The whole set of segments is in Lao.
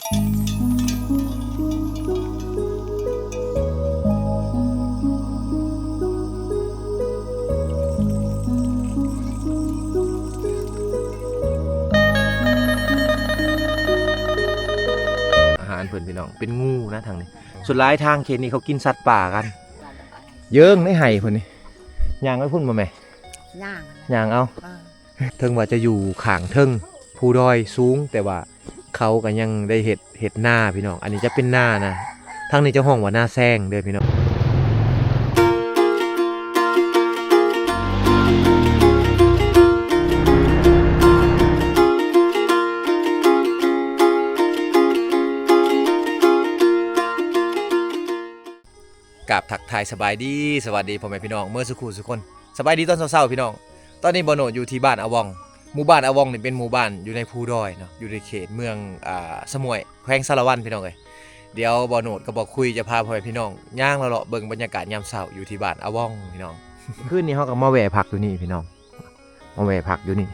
ອາຫານເພິ່ນພີ່ນ້ອງ ເປັນງູນະທາງນີ້. ສ່ວນຫຼາຍທາງເຂດນີ້ເຂົາກິນສັດປ່າກັນ. ເຢິງໃນໄຮ່ເພິ່ນນີ້. ຍ່າງໄປພຸ້ນບໍ່ແມ່? ຍ່າງ ຍ່າງເອົາ. ເອີ ເຖິງວ່າຈະຢູ່ຂ້າງເທິງພູດອຍສູງ ແຕ່ວ່າເຂົາກໍຍັງໄດ້ເຮັດ ເຮັດນາພີ່ນ້ອງ. ອັນນີ້ຈະເປັນນານະ ທາງນີ້ຈະຮ້ອງວ່ານາແຊງເດີພີ່ນ້ອງ. ກາບທັກທາຍສະບາຍດີ ສະຫວັດດີພໍ່ແມ່ພີ່ນ້ອງເໝິດສູ່ຄູ່ສູ່ຄົນ. ສະບາຍດີຕອນເຊົ້າໆ ພີ່ນ້ອງ. ຕອນນີ້ບ່າວໂນດຢູ່ທີ່ບ້ານອາວອງ. ໝູ່ບ້ານອາວອງນີ້ເປັນໝູ່ບ້ານຢູ່ໃນພູດອຍເນາະ ຢູ່ໃນເຂດເມືອງ ອ່າ ສະໝວຍ ແຂວງສາລະວັນ ພີ່ນ້ອງເອີຍ. ດຽວບ່າວໂນດກັບບ່າວຄຸຍຈະພາພໍ່ແມ່ພີ່ນ້ອງຍ່າງເລາະໆເບິ່ງບັນຍາກາດຍາມເຊົ້າຢູ່ທີ່ບ້ານອາວອງ ພີ່ນ້ອງ. ຄືນນີ້ເຮົາກໍມາແວ່ພັກຢູ່ນີ້ພີ່ນ້ອງ ມາແວ່ພັກຢູ່ນີ້.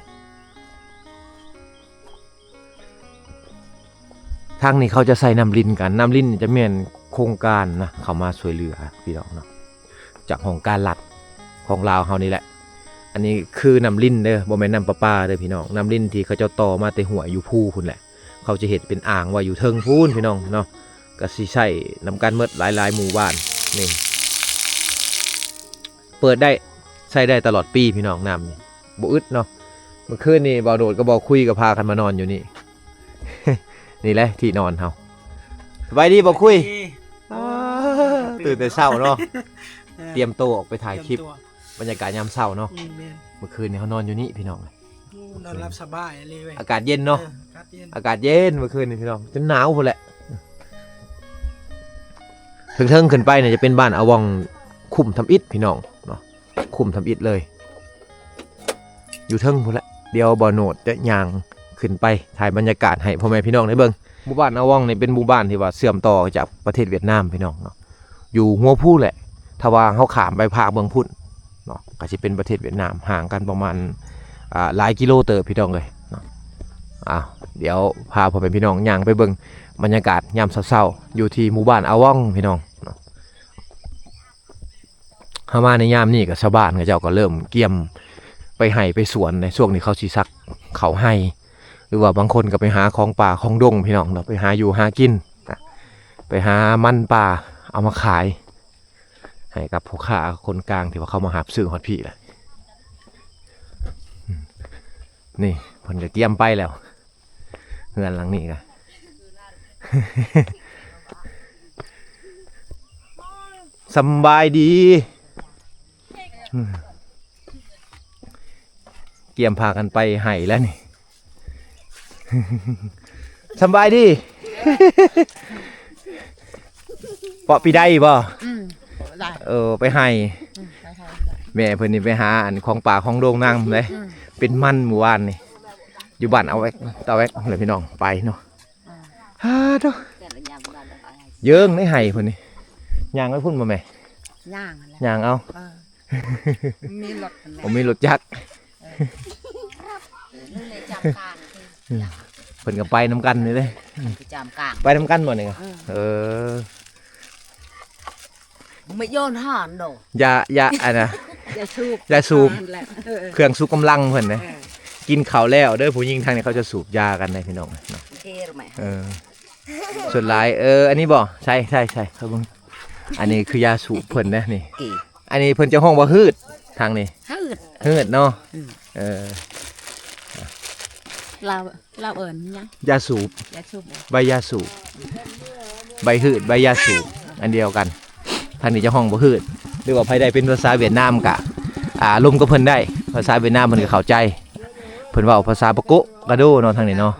ທາງນີ້ເຂົາຈະໃຊ້ນ້ຳລິນກັນ. ນ້ຳລິນຈະແມ່ນໂຄງການນະ ເຂົ້າມາຊ່ວຍເຫຼືອພີ່ນ້ອງເນາະ ຈາກຫ້ອງການລັດຂອງລາວເຮົານີ້ແຫຼະ. ອັນນີ້ຄືນ້ຳລິນເດີ ບໍ່ແມ່ນນ້ຳປະປາເດີພີ່ນ້ອງ. ນ້ຳລິນທີ່ເຂົາເຈົ້າຕໍ່ມາແຕ່ຫ້ວຍຢູ່ພູພຸ້ນແຫຼະ. ເຂົາຈະເຮັດເປັນອ່າງໄວ້ຢູ່ເທິງພຸ້ນພີ່ນ້ອງເນາະ. ກໍຊິໃຊ້ນຳກັນໝົດຫຼາຍໆໝູ່ບ້ານນີ້. ເປີດໄດ້ ໃຊ້ໄດ້ຕະຫຼອດປີພີ່ນ້ອງ ນ້ຳນີ້ບໍ່ອຶດເນາະ. ເມື່ອຄືນນີ້ບ່າວໂນດກັບບ່າວຄຸຍກໍພາກັນມານອນຢູ່ນີ້. ນີ້ແຫຼະທີ່ນອນເຮົາ. ສະບາຍດີບ່າວຄຸຍ. ສະບາຍດີ. ອ່າ ຕື່ນແຕ່ເຊົ້າເນາະ. ເອີ ຕຽມໂຕອອກໄປຖ່າຍຄລິບ ຕຽມໂຕ ບັນຍາກາດຍາມເຊົ້າເນາະ. ອືມ ແມ່ນ. ເມື່ອຄືນນີ້ເຮົານອນຢູ່ນີ້ພີ່ນ້ອງ. ໂອ້ ນອນຫຼັບສະບາຍອີ່ຫຼີເວີຍ. ອາກາດເຢັນເນາະ. ເອີ ອາກາດເຢັນ. ອາກາດເຢັນເມື່ອຄືນນີ້ພີ່ນ້ອງ ຈົນໜາວພຸ້ນແຫຼະ. ເທິງໆຂຶ້ນໄປນີ້ຈະເປັນບ້ານອາວອງ ຄຸ້ມທຳອິດພີ່ນ້ອງເນາະ. ຄຸ້ມທຳອິດເລີຍ ຢູ່ເທິງພຸ້ນແຫຼະ. ດຽວບ່າວໂນດຈະຍ່າງຂຶ້ນໄປຖ່າຍບັນຍາກາດໃຫ້ພໍ່ແມ່ພີ່ນ້ອງໄດ້ເບິ່ງ. ໝູ່ບ້ານອາວອງນີ້ເປັນໝູ່ບ້ານທີ່ວ່າເຊື່ອມຕໍ່ຈາກປະເທດຫວຽດນາມພີ່ນ້ອງເນາະ ຢູ່ຫົວພູແຫຼະ. ຖ້າວ່າເຮົາຂ້າມໄປພາກເບື້ອງພຸ້ນເນາະ ກໍຊິເປັນປະເທດຫວຽດນາມ ຫ່າງກັນປະມານ ອ່າ ຫຼາຍກິໂລເຕີບພີ່ນ້ອງເອີຍເນາະ. ອ່າ ດຽວພາພໍ່ແມ່ພີ່ນ້ອງຍ່າງໄປເບິ່ງບັນຍາກາດຍາມເຊົ້າໆ ຢູ່ທີ່ໝູ່ບ້ານອາວອງພີ່ນ້ອງເນາະ. ເຮົາມາໃນຍາມນີ້ກໍຊາວບ້ານເຂົາເຈົ້າກໍເລີ່ມກຽມໄປໄຮ່ໄປສວນໃນຊ່ວງທີ່ເຂົາຊິສັກເຂົ້າໄຮ່ ຫຼືວ່າບາງຄົນກໍໄປຫາຂອງປ່າຂອງດົງພີ່ນ້ອງເນາະ ໄປຫາຢູ່ຫາກິນນະ ໄປຫາມັນປ່າເອົາມາຂາຍໃຫ້ກັບພໍ່ຄ້າຄົນກາງທີ່ວ່າເຂົາມາຮັບຊື້ຮອດພີ້ລະ. ນີ້ເພິ່ນກໍກຽມໄປແລ້ວ. ເຮືອນຫຼັງນີ້ກະ ສຳບາຍດີ ກຽມພາກັນໄປໄຮ່ແລ້ວນີ້ ສຳບາຍດີ ເປາະປີໄດບໍ່? ອືມ ໄດ້ ເອີ ໄປໄຮ່ ອືມ ໄປໄຮ່ ແມ່ເພິ່ນນີ້ໄປຫາອັນຂອງປ່າຂອງດົງນຳເດ້ ອືມ ເປັນມັນມື້ວານນີ້ ຢູ່ບ້ານອາແວັກ ຕາແວັກແຫຼະພີ່ນ້ອງ ໄປເນາະ ອືມ ຮາໂຕ ເຢີງໃນໄຮ່ເພິ່ນນີ້ ຍ່າງໄປພຸ້ນບໍ່ແມ່? ຍ່າງຫັ້ນແຫຼະ ຍ່າງເອົາ ເອີ ມີລົດຫັ້ນແຫຼະ ບໍ່ມີລົດຈັກ ເອີ ເພິ່ນກໍໄປນຳກັນນີ້ເດ້ ໄປນຳກັນບໍ່ນີ້? ເອີ ເອີ ໄມ່ຍ້ອນຫານດອກ ຢາ ຢາ ອັນນະ ຢາສູບ ຢາສູບ ເອີ ເຄື່ອງຊູກຳລັງເພິ່ນນະ ເອີ ກິນເຂົ້າແລ້ວເດີ ຜູ້ຍິງທາງນີ້ເຂົາຈະສູບຢາກັນເດ້ພີ່ນ້ອງເນາະ ເອີ ສ່ວນຫຼາຍ ເອີ ອັນນີ້ບໍ່? ໃຊ່ ໃຊ່ ໃຊ່ ເບິ່ງ ອັນນີ້ຄືຢາສູບເພິ່ນເດ້ນີ້ ອັນນີ້ເພິ່ນຈະຮ້ອງວ່າຮືດ ທາງນີ້ ຮືດ ຮືດເນາະ ອືມ ເອີ ລາວ ລາວເອີ້ນຫຍັງ? ຢາສູບ ຢາສູບ ໃບຢາສູບ ໃບຮືດ ໃບຢາສູບ ອັນດຽວກັນ ທາງນີ້ຈະຮ້ອງວ່າຮືດ ຫຼືວ່າໃຜໄດ້ເປັນພາສາຫວຽດນາມກະ ອ່າ ລົມກັບເພິ່ນໄດ້ ພາສາຫວຽດນາມເພິ່ນກໍເຂົ້າໃຈ ເພິ່ນເວົ້າພາສາປະໂກະກະໂດເນາະ ທາງນີ້ເນາະ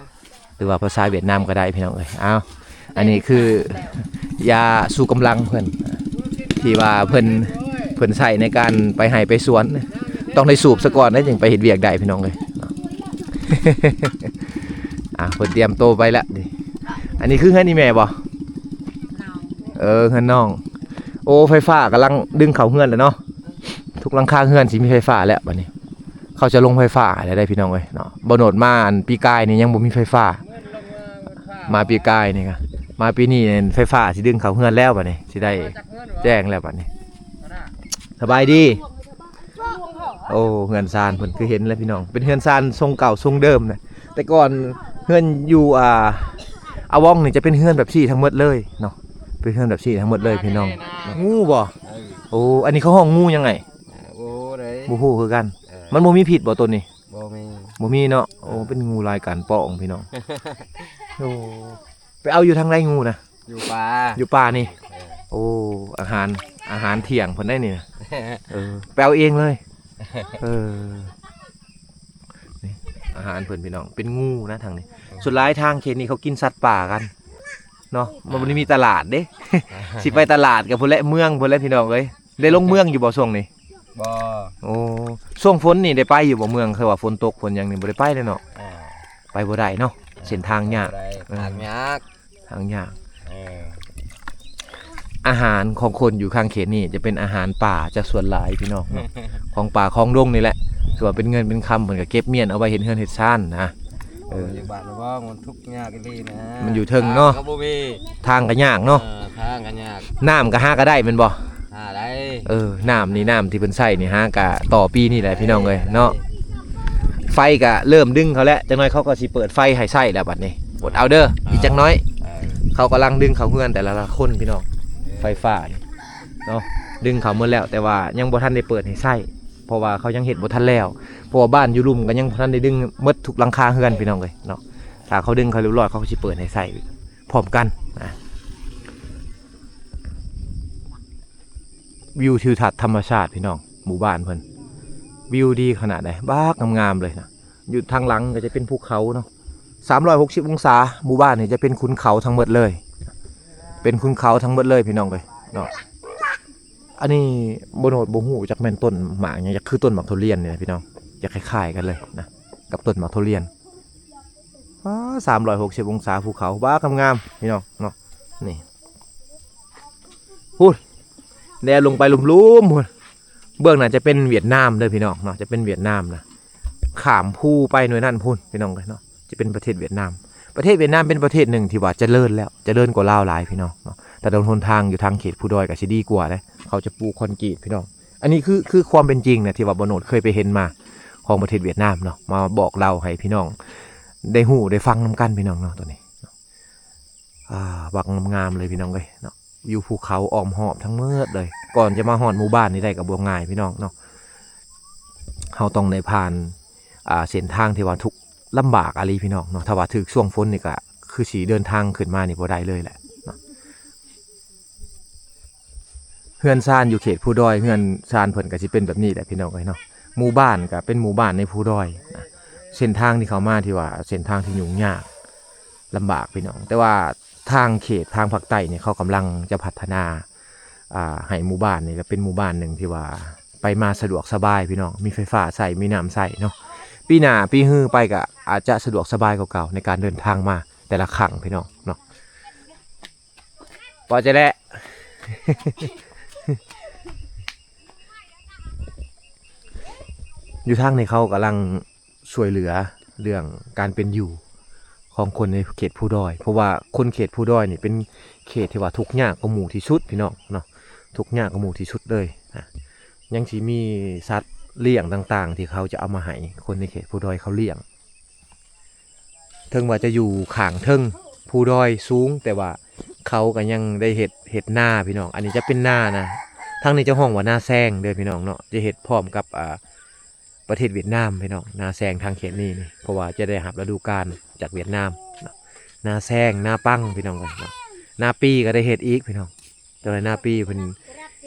ຫຼືວ່າພາສາຫວຽດນາມກໍໄດ້ພີ່ນ້ອງເອີຍ ອ້າວ ອັນນີ້ຄືຢາຊູກຳລັງເພິ່ນ ທີ່ວ່າເພິ່ນ ເພິ່ນໃຊ້ໃນການໄປໄຮ່ໄປສວນ ຕ້ອງໄດ້ສູບສາກ່ອນນະ ຈຶ່ງໄປເຮັດວຽກໄດ້ພີ່ນ້ອງເອີຍ ອ່າ ເພິ່ນຕຽມໂຕໄປແລ້ວນີ້ ອັນນີ້ຄືເຮືອນອີ່ແມ່ບໍ່? ເອີ ເຮືອນນ້ອງ ໂອ້ ໄຟຟ້າກຳລັງດຶງເຂົ້າເຮືອນແລ້ວເນາະ ທຸກຫຼັງຄາເຮືອນຊິມີໄຟຟ້າແລ້ວບັດນີ້ ເຂົາຈະລົງໄຟຟ້າແລ້ວໄດ໋ພີ່ນ້ອງເອີຍເນາະ ບໍ່ໂນດມາອັນປີກາຍນີ້ຍັງບໍ່ມີໄຟຟ້າ ມາປີກາຍນີ້ກະ ມາປີນີ້ໄຟຟ້າຊິດຶງເຂົ້າເຮືອນແລ້ວ ບາດນີ້ຊິໄດ້ແຈ້ງແລ້ວ ບາດນີ້. ສະບາຍດີ. ໂອ້ ເຮືອນຊານເພິ່ນຄືເຫັນແລ້ວພີ່ນ້ອງ ເປັນເຮືອນຊານຊົງເກົ່າຊົງເດີມນະ. ແຕ່ກ່ອນເຮືອນຢູ່ ອ່າ ອາວອງນີ້ຈະເປັນເຮືອນແບບຊີ້ທັງໝົດເລີຍເນາະ ເປັນເຮືອນແບບຊີ້ທັງໝົດເລີຍພີ່ນ້ອງ. ງູບໍ່? ເອີ ໂອ້ ອັນນີ້ເຂົາຮ້ອງງູຫຍັງໄອ້? ບໍ່ຮູ້ຄືກັນ. ເອີ ມັນບໍ່ມີພິດບໍ່ຕົວນີ້? ບໍ່ມີ ບໍ່ມີເນາະ. ໂອ້ ເປັນງູລາຍການປ້ອງພີ່ນ້ອງ. ໂອ້ ໄປເອົາຢູ່ທາງໃດງູນະ? ຢູ່ປ່າ ຢູ່ປ່ານີ້. ເອີ ໂອ້ ອາຫານ ອາຫານທ່ຽງເພິ່ນໄດ໋ນີ້ນະ. ເອີ ໄປເອົາເອງເລີຍ. ເອີ ນີ້ອາຫານເພິ່ນພີ່ນ້ອງ ເປັນງູນະທາງນີ້. ສ່ວນຫຼາຍທາງເຂດນີ້ເຂົາກິນສັດປ່າກັນເນາະ ມັນບໍ່ໄດ້ມີຕະຫຼາດເດ້. ຊິໄປຕະຫຼາດກໍພຸ້ນແຫຼະ ເມືອງພຸ້ນແຫຼະພີ່ນ້ອງເອີຍ. ໄດ້ລົງເມືອງຢູ່ບໍ່ຊ່ວງນີ້? ບໍ່. ໂອ້ ຊ່ວງຝົນນີ້ໄດ້ໄປຢູ່ບໍ່ເມືອງ? ຄືວ່າຝົນຕົກຝົນຫຍັງນີ້ບໍ່ໄດ້ໄປເລີຍເນາະ. ອ່າ ໄປບໍ່ໄດ້ເນາະ ເສັ້ນທາງຍາກ. ບໍ່ໄດ້ ເອີ ທາງຍາກ ທາງຍາກ. ເອີ ອາຫານຂອງຄົນຢູ່ຂ້າງເຂດນີ້ຈະເປັນອາຫານປ່າຈະສ່ວນຫຼາຍພີ່ນ້ອງເນາະ ຂອງປ່າຂອງດົງນີ້ແຫຼະ ຄືວ່າເປັນເງິນເປັນຄຳ ເພິ່ນກໍເກັບມ້ຽນເອົາໄວ້ເຮັດເຮືອນເຮັດຊານນະ. ເອີ ຢູ່ບ້ານລະບໍ່ ມັນທຸກຍາກອີ່ຫຼີນະ ມັນຢູ່ເທິງເນາະ ທາງກໍບໍ່ມີ ທາງກໍຍາກເນາະ. ເອີ ທາງກໍຍາກ ນ້ຳກໍຫາກໍໄດ້ແມ່ນບໍ່? ຫາໄດ້. ເອີ ນ້ຳນີ້ ນ້ຳທີ່ເພິ່ນໃຊ້ນີ້ຫາກະຕໍ່ປີນີ້ແຫຼະພີ່ນ້ອງເອີຍເນາະ. ໄຟກະເລີ່ມດຶງເຂົາແລ້ວ ຈັກໜ້ອຍເຂົາກໍຊິເປີດໄຟໃຫ້ໃຊ້ແລ້ວບັດນີ້. ອົດເອົາເດີອີກຈັກໜ້ອຍ. ເອີ ເຂົາກຳລັງດຶງເຂົ້າເຮືອນແຕ່ລະຄົນພີ່ນ້ອງ ເອີ ໄຟຟ້ານີ້ເນາະ ດຶງເຂົ້າໝົດແລ້ວ ແຕ່ວ່າຍັງບໍ່ທັນໄດ້ເປີດໃຫ້ໃຊ້ ເພາະວ່າເຂົາຍັງເຮັດບໍ່ທັນແລ້ວ ເພາະວ່າບ້ານຢູ່ລຸ່ມກໍຍັງບໍ່ທັນໄດ້ດຶງໝົດທຸກຫຼັງຄາເຮືອນພີ່ນ້ອງເອີຍເນາະ. ຖ້າເຂົາດຶງເຂົາຮຽບຮ້ອຍ ເຂົາກໍຊິເປີດໃຫ້ໃຊ້ ພ້ອມກັນນະ. ວິວທິວທັດທຳມະຊາດພີ່ນ້ອງ ໝູ່ບ້ານເພິ່ນ ວິວດີຂະໜາດໃດ ບັກງາມໆເລີຍນະ. ຢູ່ທາງຫຼັງກໍຈະເປັນພູເຂົາເນາະ ສາມຮ້ອຍຫົກສິບອົງສາ. ໝູ່ບ້ານນີ້ຈະເປັນຂຸນເຂົາທັງໝົດເລີຍ ເປັນຂຸນເຂົາທັງໝົດເລີຍພີ່ນ້ອງເອີຍເນາະ. ອັນນີ້ບໍ່ໂນດບໍ່ຮູ້ຈັກແມ່ນຕົ້ນໝາກຫຍັງ ຢາກຄືຕົ້ນໝາກທຸລຽນນີ້ນະພີ່ນ້ອງ ຢາກຄ້າຍໆກັນເລີຍນະ ກັບຕົ້ນໝາກທຸລຽນ. ວ້າ ສາມຮ້ອຍຫົກສິບອົງສາ ພູເຂົາ ວ້າ ງາມໆ ພີ່ນ້ອງເນາະ. ນີ້ ພຸ້ນ ແນມລົງໄປລຸ່ມໆ ພຸ້ນ ເບື້ອງໜ້າຈະເປັນຫວຽດນາມເດີພີ່ນ້ອງເນາະ ຈະເປັນຫວຽດນາມນະ. ຂ້າມພູໄປໜ່ວຍນັ້ນພຸ້ນ ພີ່ນ້ອງເອີຍເນາະ ຈະເປັນປະເທດຫວຽດນາມ. ປະເທດຫວຽດນາມເປັນປະເທດໜຶ່ງທີ່ວ່າຈະເລີນແລ້ວ ຈະເລີນກວ່າລາວຫຼາຍ ພີ່ນ້ອງເນາະ. ຖະໜົນຫົນທາງຢູ່ທາງເຂດພູດອຍກໍຊິດີກວ່າເດ້ ເຂົາຈະປູຄອນກຣີດ ພີ່ນ້ອງ. ອັນນີ້ຄື ຄືຄວາມເປັນຈິງນະ ທີ່ວ່າບໍ່ໂນດເຄີຍໄປເຫັນມາ ຂອງປະເທດຫວຽດນາມເນາະ ມາບອກເລົ່າໃຫ້ພີ່ນ້ອງໄດ້ຮູ້ໄດ້ຟັງນຳກັນ ພີ່ນ້ອງເນາະ. ໂຕນີ້ ອ່າ ບັກງາມໆເລີຍ ພີ່ນ້ອງເອີຍເນາະ. ວິວພູເຂົາອ້ອມຮອບທັງໝົດເລີຍ. ກ່ອນຈະມາຮອດໝູ່ບ້ານນີ້ໄດ້ກໍບໍ່ງ່າຍ ພີ່ນ້ອງເນາະ ເຮົາຕ້ອງໄດ້ຜ່ານ ອ່າ ເສັ້ນທາງທີ່ວ່າທຸກລຳບາກອີ່ຫຼີ ພີ່ນ້ອງເນາະ. ຖ້າວ່າຖືກຊ່ວງຝົນນີ້ກໍຄືຊິເດີນທາງຂຶ້ນມານີ້ບໍ່ໄດ້ເລີຍແຫຼະເນາະ. ເຮືອນຊານຢູ່ເຂດພູດອຍ ເຮືອນຊານເພິ່ນກໍຊິເປັນແບບນີ້ແຫຼະ ພີ່ນ້ອງເອີຍເນາະ. ໝູ່ບ້ານກໍເປັນໝູ່ບ້ານໃນພູດອຍນະ. ເສັ້ນທາງທີ່ເຂົ້າມາ ທີ່ວ່າເສັ້ນທາງທີ່ຫຍຸ້ງຍາກ ລຳບາກ ພີ່ນ້ອງ. ແຕ່ວ່າທາງເຂດທາງພາກໃຕ້ນີ້ ເຂົາກຳລັງຈະພັດທະນາ ອ່າ ໃຫ້ໝູ່ບ້ານນີ້ກໍເປັນໝູ່ບ້ານໜຶ່ງທີ່ວ່າໄປມາສະດວກສະບາຍ ພີ່ນ້ອງ ມີໄຟຟ້າໃຊ້ ມີນ້ຳໃຊ້ເນາະ. ປີໜ້າປີຮືໄປກໍອາດຈະສະດວກສະບາຍກວ່າເກົ່າໃນການເດີນທາງມາແຕ່ລະຄັ້ງ ພີ່ນ້ອງເນາະ. ວ່າຈະແລະ ຢູ່ທາງນີ້ເຂົາກຳລັງ ຊ່ວຍເຫຼືອເລື່ອງການເປັນຢູ່ຂອງຄົນໃນເຂດພູດອຍ ເພາະວ່າຄົນເຂດພູດອຍນີ້ເປັນເຂດທີ່ວ່າທຸກຍາກກວ່າໝູ່ທີ່ສຸດ ພີ່ນ້ອງເນາະ ທຸກຍາກກວ່າໝູ່ທີ່ສຸດເລີຍນະ. ຍັງຊິມີສັດລ້ຽງຕ່າງໆ ທີ່ເຂົາຈະເອົາມາໃຫ້ຄົນໃນເຂດພູດອຍເຂົາລ້ຽງ. ເຖິງວ່າຈະຢູ່ຂ້າງເທິງພູດອຍສູງ ແຕ່ວ່າເຂົາກໍຍັງໄດ້ເຮັດ ເຮັດນາ ພີ່ນ້ອງ. ອັນນີ້ຈະເປັນນານະ ທາງນີ້ຈະຮ້ອງວ່ານາແຊງເດີ ພີ່ນ້ອງເນາະ ຈະເຮັດພ້ອມກັບ ອ່າ ປະເທດຫວຽດນາມ ພີ່ນ້ອງ ນາແຊງທາງເຂດນີ້ນີ້ ເພາະວ່າຈະໄດ້ຮັບລະດູການຈາກຫວຽດນາມເນາະ. ນາແຊງ ນາປັງ ພີ່ນ້ອງເອີຍເນາະ ນາປີກໍໄດ້ເຮັດອີກ ພີ່ນ້ອງ. ຕອນນັ້ນນາປີເພິ່ນ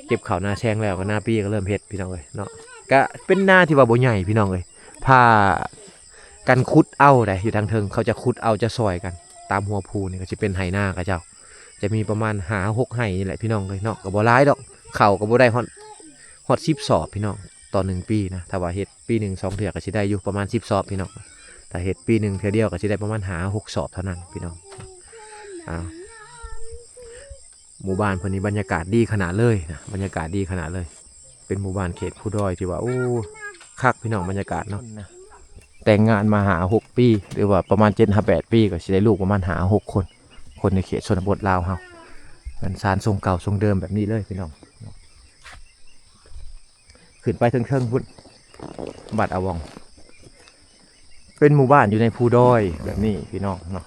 ເກັບເຂົ້ານາແຊງແລ້ວ ກໍນາປີກໍເລີ່ມເຮັດ ພີ່ນ້ອງເອີຍເນາະ. ກະເປັນນາທີ່ວ່າບໍ່ໃຫຍ່ ພີ່ນ້ອງເອີຍ ພາກັນຂຸດເອົາໃດ ຢູ່ທາງເທິງເຂົາຈະຂຸດເອົາ ຈະຊ່ອຍກັນ. ຕາມຫົວພູນີ້ກໍຊິເປັນໄຮ່ນາເຂົາເຈົ້າ ຈະມີປະມານຫ້າຫົກໄຮ່ນີ້ແຫຼະ ພີ່ນ້ອງເອີຍເນາະ. ກໍບໍ່ຫຼາຍດອກ ເຂົ້າກໍບໍ່ໄດ້ຮອດ ຮອດສິບສອບ ພີ່ນ້ອງ ຕໍ່ໜຶ່ງປີນະ. ຖ້າວ່າເຮັດ ປີໜຶ່ງສອງເທື່ອກໍຊິໄດ້ຢູ່ປະມານສິບສອບ ພີ່ນ້ອງ. ຖ້າເຮັດປີໜຶ່ງເທື່ອດຽວກໍຊິໄດ້ປະມານຫ້າຫົກສອບເທົ່ານັ້ນ ພີ່ນ້ອງ. ອ້າວ ໝູ່ບ້ານເພິ່ນນີ້ບັນຍາກາດດີຂະໜາດເລີຍນະ ບັນຍາກາດດີຂະໜາດເລີຍ. ເປັນໝູ່ບ້ານເຂດພູດອຍທີ່ວ່າ ໂອ້ ຄັກ ພີ່ນ້ອງ ບັນຍາກາດເນາະ. ແຕ່ງງານມາຫ້າຫົກປີ ຫຼືວ່າປະມານເຈັດຫາແປດປີ ກໍຊິໄດ້ລູກປະມານຫ້າຫົກຄົນ. ຄົນໃນເຂດຊົນນະບົດລາວເຮົາ ເຮືອນຊານຊົງເກົ່າຊົງເດີມແບບນີ້ເລີຍພີ່ນ້ອງ. ຂຶ້ນໄປເທິງໆພຸ້ນ ບ້ານອາວອງ ເປັນໝູ່ບ້ານຢູ່ໃນພູດອຍແບບນີ້ພີ່ນ້ອງເນາະ.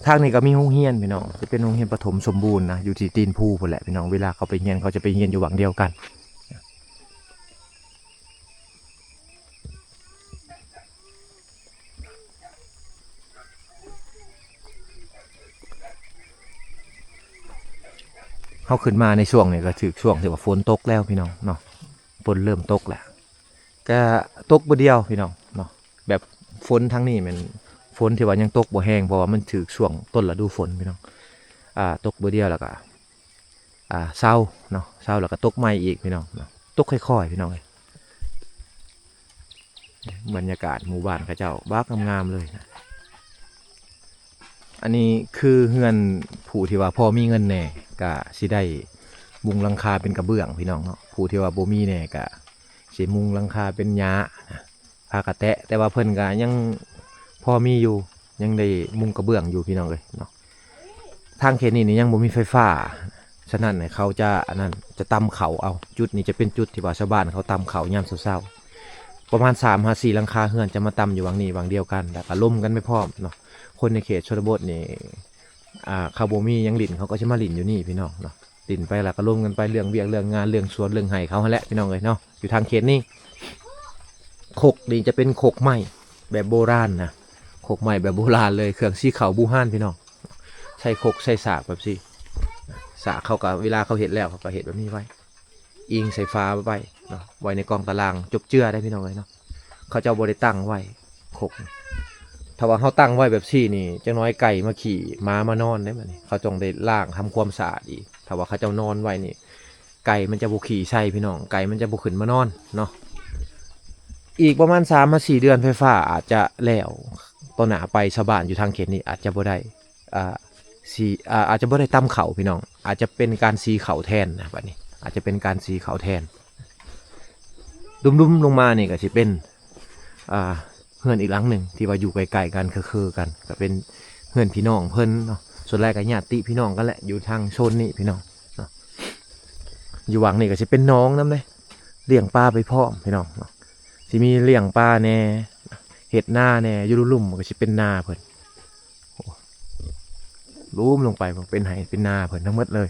ທາງນີ້ກໍມີໂຮງຮຽນພີ່ນ້ອງ ຈະເປັນໂຮງຮຽນປະຖົມສົມບູນນະ ຢູ່ທີ່ຕີນພູພຸ້ນແຫຼະພີ່ນ້ອງ. ເວລາເຂົາໄປຮຽນ ເຂົາຈະໄປຮຽນຢູ່ຫວ່າງດຽວກັນ. ເຮົາຂຶ້ນມາໃນຊ່ວງນີ້ກໍຖືກຊ່ວງທີ່ວ່າຝົນຕົກແລ້ວພີ່ນ້ອງເນາະ. ຝົນເລີ່ມຕົກແລ້ວ ກະຕົກມື້ດຽວພີ່ນ້ອງເນາະ. ແບບຝົນທາງນີ້ແມ່ນຝົນທີ່ວ່າຍັງຕົກບໍ່ແຮງ ເພາະວ່າມັນຖືກຊ່ວງຕົ້ນລະດູຝົນພີ່ນ້ອງ. ອ່າ ຕົກມື້ດຽວແລ້ວກະ ອ່າ ເຊົາເນາະ ເຊົາແລ້ວກໍຕົກໃໝ່ອີກພີ່ນ້ອງເນາະ. ຕົກຄ່ອຍໆພີ່ນ້ອງເອີຍ. ບັນຍາກາດໝູ່ບ້ານເຂົາເຈົ້າບັກງາມໆເລີຍນະ. ອັນນີ້ຄືເຮືອນຜູ້ທີ່ວ່າພໍມີເງິນແດ່ ກະຊິໄດ້ມຸງຫຼັງຄາເປັນກະເບື້ອງພີ່ນ້ອງເນາະ. ຜູ້ທີ່ວ່າບໍ່ມີແດ່ກະຊິມຸງຫຼັງຄາເປັນຫຍ້ານະ ຜ້າກະແຕະ ແຕ່ວ່າເພິ່ນກະຍັງພໍມີຢູ່ ຍັງໄດ້ມຸງກະເບື້ອງຢູ່ພີ່ນ້ອງເອີຍເນາະ. ທາງເຂດນີ້ນີ້ຍັງບໍ່ມີໄຟຟ້າ ສະນັ້ນເຂົາຈະ ອັນນັ້ນ ຈະຕຳເຂົ້າເອົາ. ຈຸດນີ້ຈະເປັນຈຸດທີ່ວ່າຊາວບ້ານເຂົາຕຳເຂົ້າຍາມເຊົ້າໆ ປະມານສາມຫາສີ່ຫຼັງຄາເຮືອນຈະມາຕຳຢູ່ຫວ່າງນີ້ຫວ່າງດຽວກັນ ແລ້ວກໍລົມກັນໄປພ້ອມເນາະ. ຄົນໃນເຂດຊົນນະບົດນີ້ ອ່າ ເຂົາບໍ່ມີຫຍັງຫຼິ້ນ ເຂົາກໍຈະມາຫຼິ້ນຢູ່ນີ້ພີ່ນ້ອງເນາະ. ຫຼິ້ນໄປແລ້ວກໍລົມກັນໄປເລື່ອງວຽກເລື່ອງງານ ເລື່ອງສວນເລື່ອງໄຮ່ເຂົາຫັ້ນແຫຼະພີ່ນ້ອງເອີຍເນາະ. ຢູ່ທາງເຂດນີ້ ຄົກນີ້ຈະເປັນຄົກໄມ້ແບບໂບລານນະ ຄົກໄມ້ແບບໂບລານເລີຍ ເຄື່ອງສີຂາວບູຮານພີ່ນ້ອງ. ໃສ່ຄົກໃສ່ສາກແບບຊີ້ ສາກເຂົາກໍເວລາເຂົາເຮັດແລ້ວ ເຂົາກໍເຮັດແບບນີ້ໄວ້ ອີງໃສ່ຝາໄວ້ເນາະ ໄວ້ໃນກອງຕາລ່າງຈົບເຈື່ອໄດ້ພີ່ນ້ອງເອີຍເນາະ. ເຂົາເຈົ້າບໍ່ໄດ້ຕັ້ງໄວ້ຄົກ ຖ້າວ່າເຮົາຕັ້ງໄວ້ແບບຊີ້ນີ້ ຈັກໜ້ອຍໄກ່ມາຂີ້ ໝາມານອນເດ້ບັດນີ້. ເຂົາຕ້ອງໄດ້ລ້າງທຳຄວາມສະອາດອີກ. ຖ້າວ່າເຂົາເຈົ້ານອນໄວ້ນີ້ ໄກ່ມັນຈະບໍ່ຂີ້ໃສ່ພີ່ນ້ອງ ໄກ່ມັນຈະບໍ່ຂຶ້ນມານອນເນາະ. ອີກປະມານສາມມາສີ່ເດືອນ ໄຟຟ້າອາດຈະແລ້ວ. ຕໍ່ໜ້າໄປຊາວບ້ານຢູ່ທາງເຂດນີ້ອາດຈະບໍ່ໄດ້ ອ່າ ສີ ອ່າ ອາດຈະບໍ່ໄດ້ຕຳເຂົ້າພີ່ນ້ອງ ອາດຈະເປັນການສີເຂົ້າແທນນະ. ບັດນີ້ອາດຈະເປັນການສີເຂົ້າແທນ. ດຸມໆລົງມານີ້ກໍຊິເປັນ ອ່າ ເຮືອນອີກຫຼັງໜຶ່ງທີ່ວ່າຢູ່ໃກ້ໆກັນ ຄືໆກັນ ກໍເປັນເຮືອນພີ່ນ້ອງເພິ່ນເນາະ. ສ່ວນຫຼາຍກໍຍາດຕິພີ່ນ້ອງກັນແຫຼະ ຢູ່ທາງໂຊນນີ້ພີ່ນ້ອງເນາະ. ຢູ່ຫວ່າງນີ້ກໍຊິເປັນໜອງນຳເດ້ ລ້ຽງປາໄປພ້ອມພີ່ນ້ອງເນາະ. ຊິມີລ້ຽງປາແດ່ ເຮັດນາແດ່ ຢູ່ລຸ່ມໆກໍຊິເປັນນາເພິ່ນ. ໂອ້ ລຸ່ມລົງໄປ ເປັນໄຮ່ເປັນນາເພິ່ນທັງໝົດເລີຍ.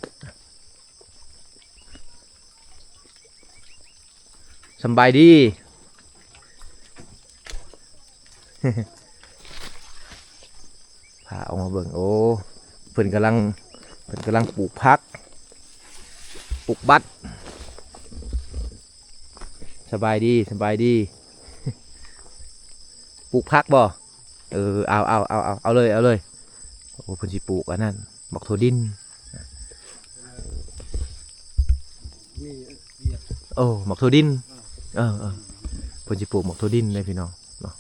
ສຳບາຍດີ ພາອອກມາເບິ່ງ ໂອ້ ເພິ່ນກຳລັງ ເພິ່ນກຳລັງປູກຜັກ ປູກບັດ. ສະບາຍດີ ສະບາຍດີ ປູກຜັກບໍ່? ເອີ ເອົາ ເອົາ ເອົາ ເອົາ ເອົາເລີຍ ເອົາເລີຍ. ໂອ້ ເພິ່ນຊິປູກອັນນັ້ນ ບັກຖົ່ວດິນ. ໂອ້ ບັກຖົ່ວດິນ ເອີ ເອີ ເພິ່ນຊິປູກບັກຖົ່ວດິນເດ້ພີ່ນ້ອງເນາະ.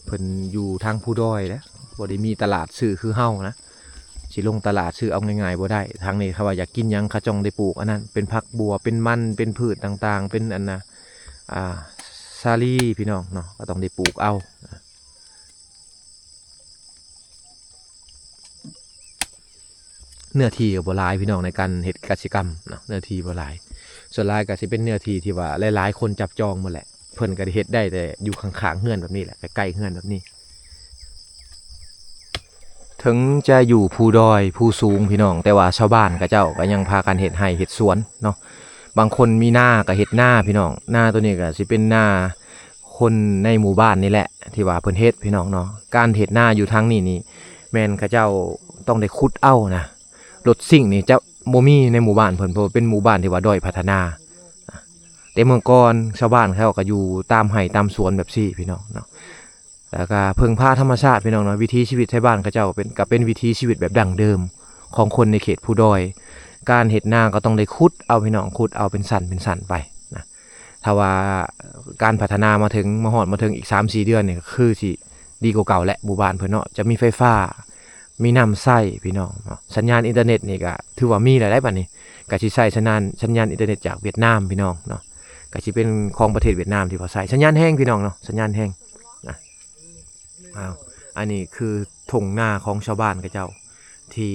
ເພິ່ນຢູ່ທາງພູດອຍເດ້ ບໍ່ໄດ້ມີຕະຫຼາດຊື້ຄືເຮົານະ. ຊິລົງຕະຫຼາດຊື້ເອົາງ່າຍໆບໍ່ໄດ້. ທາງນີ້ຖ້າວ່າຢາກກິນຫຍັງ ເຂົາຕ້ອງໄດ້ປູກອັນນັ້ນ ເປັນຜັກບົ່ວ ເປັນມັນ ເປັນພືດຕ່າງໆ ເປັນອັນນ່າ ອ່າ ສາລີພີ່ນ້ອງເນາະ ກໍຕ້ອງໄດ້ປູກເອົາ. ເນື້ອທີ່ກໍບໍ່ຫຼາຍພີ່ນ້ອງ ໃນການເຮັດກະສິກຳເນາະ ເນື້ອທີ່ບໍ່ຫຼາຍ. ສ່ວນຫຼາຍກໍຊິເປັນເນື້ອທີ່ທີ່ວ່າຫຼາຍໆຄົນຈັບຈອງໝົດແຫຼະ. ເພິ່ນກໍໄດ້ເຮັດໄດ້ແຕ່ຢູ່ຂ້າງໆເຮືອນແບບນີ້ແຫຼະ ໃກ້ໆເຮືອນແບບນີ້. ເຖິງຈະຢູ່ພູດອຍພູສູງພີ່ນ້ອງ ແຕ່ວ່າຊາວບ້ານເຂົາເຈົ້າກໍຍັງພາກັນເຮັດໄຮ່ເຮັດສວນເນາະ. ບາງຄົນມີນາກໍເຮັດນາພີ່ນ້ອງ. ນາໂຕນີ້ກໍຊິເປັນນາຄົນໃນໝູ່ບ້ານນີ້ແຫຼະ ທີ່ວ່າເພິ່ນເຮັດພີ່ນ້ອງເນາະ. ການເຮັດນາຢູ່ທາງນີ້ນີ້ ແມ່ນເຂົາເຈົ້າຕ້ອງໄດ້ຂຸດເອົານະ. ລົດຊິ້ງນີ້ຈະບໍ່ມີໃນໝູ່ບ້ານເພິ່ນ ເພາະວ່າເປັນໝູ່ບ້ານທີ່ວ່າດ້ອຍພັດທະນາ. ແຕ່ເມື່ອກ່ອນຊາວບ້ານເຂົາກໍຢູ່ຕາມໄຮ່ຕາມສວນແບບຊີ້ພີ່ນ້ອງເນາະ. ແລ້ວກໍເພິ່ງພາທຳມະຊາດພີ່ນ້ອງເນາະ. ວິຖີຊີວິດໄທບ້ານເຂົາເຈົ້າເປັນ ກໍເປັນວິຖີຊີວິດແບບດັ້ງເດີມຂອງຄົນໃນເຂດພູດອຍ. ການເຮັດນາກໍຕ້ອງໄດ້ຂຸດເອົາພີ່ນ້ອງ ຂຸດເອົາເປັນຊັ້ນເປັນຊັ້ນໄປນະ. ຖ້າວ່າການພັດທະນາມາເຖິງ ມາຮອດມາເຖິງອີກສາມສີ່ເດືອນນີ້ ກໍຄືຊິດີກວ່າເກົ່າແຫຼະ. ໝູ່ບ້ານເພິ່ນເນາະ ຈະມີໄຟຟ້າ ມີນ້ຳໃຊ້ພີ່ນ້ອງເນາະ. ສັນຍານອິນເຕີເນັດນີ້ກໍຖືວ່າມີແລ້ວໄດ໋ ບັດນີ້ກໍຊິໃຊ້ສັນຍານ ສັນຍານອິນເຕີເນັດຈາກຫວຽດນາມພີ່ນ້ອງເນາະ. ກະຊິເປັນຂອງປະເທດຫວຽດນາມທີ່ວ່າໃຊ້ ສັນຍານແຮງພີ່ນ້ອງເນາະ ສັນຍານແຮງນະ. ອ້າວ ອັນນີ້ຄືທົ່ງນາຂອງຊາວບ້ານເຂົາເຈົ້າ ທີ່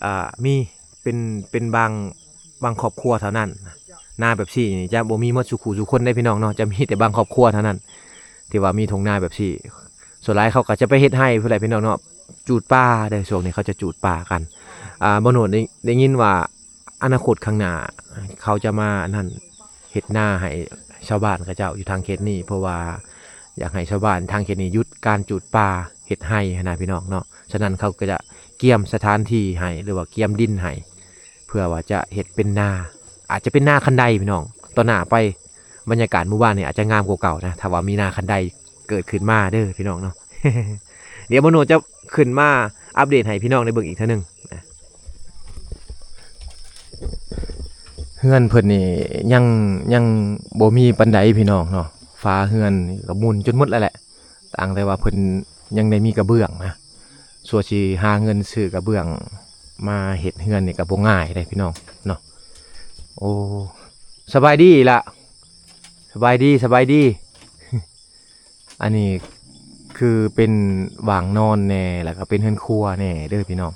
ອ່າ ມີເປັນ ເປັນບາງ ບາງຄອບຄົວເທົ່ານັ້ນ. ນາແບບຊີ້ນີ້ຈະບໍ່ມີໝົດສູ່ຄູ່ສູ່ຄົນເດ້ພີ່ນ້ອງເນາະ ຈະມີແຕ່ບາງຄອບຄົວເທົ່ານັ້ນ ທີ່ວ່າມີທົ່ງນາແບບຊີ້. ສ່ວນຫຼາຍເຂົາກໍຈະໄປເຮັດໄຮ່ພຸ້ນແຫຼະພີ່ນ້ອງເນາະ ຈູດປ່າເດ້ ຊ່ວງນີ້ເຂົາຈະຈູດປ່າກັນ. ອ່າ ບ່າວໂນດໄດ້ ໄດ້ຍິນວ່າ ອະນາຄົດຂ້າງໜ້າ ເຂົາຈະມາອັນນັ້ນ ເຮັດນາໃຫ້ຊາວບ້ານເຂົາເຈົ້າຢູ່ທາງເຂດນີ້ ເພາະວ່າຢາກໃຫ້ຊາວບ້ານທາງເຂດນີ້ຢຸດການຈູດປ່າເຮັດໄຮ່ຫັ້ນນະພີ່ນ້ອງເນາະ. ສະນັ້ນເຂົາກໍຈະກຽມສະຖານທີ່ໃຫ້ ຫຼືວ່າກຽມດິນໃຫ້ ເພື່ອວ່າຈະເຮັດເປັນນາ ອາດຈະເປັນນາຄັນໄດພີ່ນ້ອງ. ຕໍ່ໜ້າໄປບັນຍາກາດໝູ່ບ້ານນີ້ອາດຈະງາມກວ່າເກົ່ານະ ຖ້າວ່າມີນາຄັນໄດເກີດຂຶ້ນມາເດີພີ່ນ້ອງເນາະ. ດຽວບ່າວໂນດຈະຂຶ້ນມາອັບເດດໃຫ້ພີ່ນ້ອງໄດ້ເບິ່ງອີກເທື່ອໜຶ່ງນະ. ເຮືອນເພິ່ນນີ້ຍັງ ຍັງບໍ່ມີປານໃດພີ່ນ້ອງເນາະ ຝາເຮືອນນີ້ກໍໝຸ່ນຈົນໝົດແລ້ວແຫຼະ ຕ່າງແຕ່ວ່າເພິ່ນຍັງໄດ້ມີກະເບື້ອງນະ ສ່ວນຊິຫາເງິນຊື້ກະເບື້ອງມາເຮັດເຮືອນນີ້ກໍບໍ່ງ່າຍເດ້ພີ່ນ້ອງເນາະ. ໂອ້ ສະບາຍດີລະ ສະບາຍດີ ສະບາຍດີ. ອັນນີ້ຄືເປັນຫວ່າງນອນແດ່ ແລ້ວກໍເປັນເຮືອນຄົວແດ່ເດີພີ່ນ້ອງ.